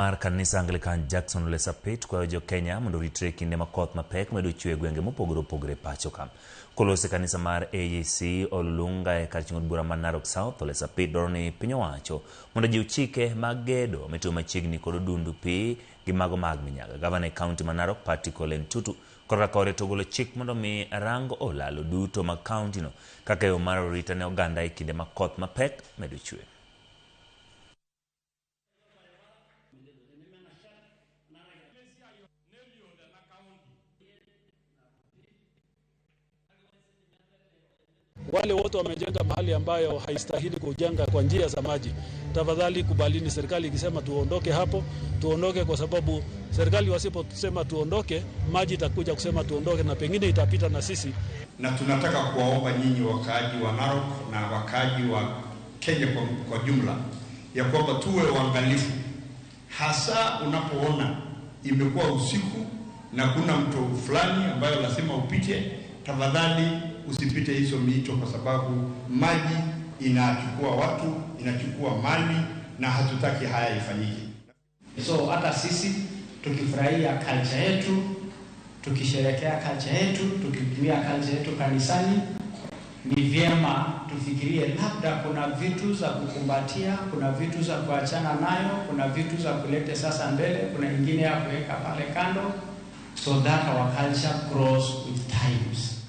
Mar kanisa Anglican Jackson Ole Sapit kwayo jo Kenya mondo oritre e kinde ma koth mapek medo chwe e gwenge mopogore opogore pacho ka. Koloso e kanisa mar AEC Olulunga e kar chung' od bura ma Narok South, Ole Sapit dwaro ni piny owacho mondo ojiw chike mag gedo mitimo machiegni kod odundu pi gi mago mag minyaga. Gavana e kaunti ma Narok Patrick Ole Ntutu korka kore to ogolo chik mondo mi rang olalo duto mag kaunti no kaka yo mar arita ne oganda e kinde ma koth mapek medo chwe. Wale wote wamejenga mahali ambayo haistahili kujenga kwa njia za maji, tafadhali kubalini. Serikali ikisema tuondoke hapo, tuondoke, kwa sababu serikali wasiposema tuondoke, maji itakuja kusema tuondoke na pengine itapita na sisi. Na tunataka kuwaomba nyinyi wakaaji wa Narok na wakaaji wa Kenya kwa jumla ya kwamba tuwe waangalifu, hasa unapoona imekuwa usiku na kuna mto fulani ambayo lazima upite, tafadhali usipite hizo mito, kwa sababu maji inachukua watu, inachukua mali na hatutaki haya ifanyike. So hata sisi tukifurahia culture yetu, tukisherehekea culture yetu, tukitumia culture yetu kanisani, ni vyema tufikirie labda kuna vitu za kukumbatia, kuna vitu za kuachana nayo, kuna vitu za kulete sasa mbele, kuna ingine ya kuweka pale kando, so that our culture grows with times.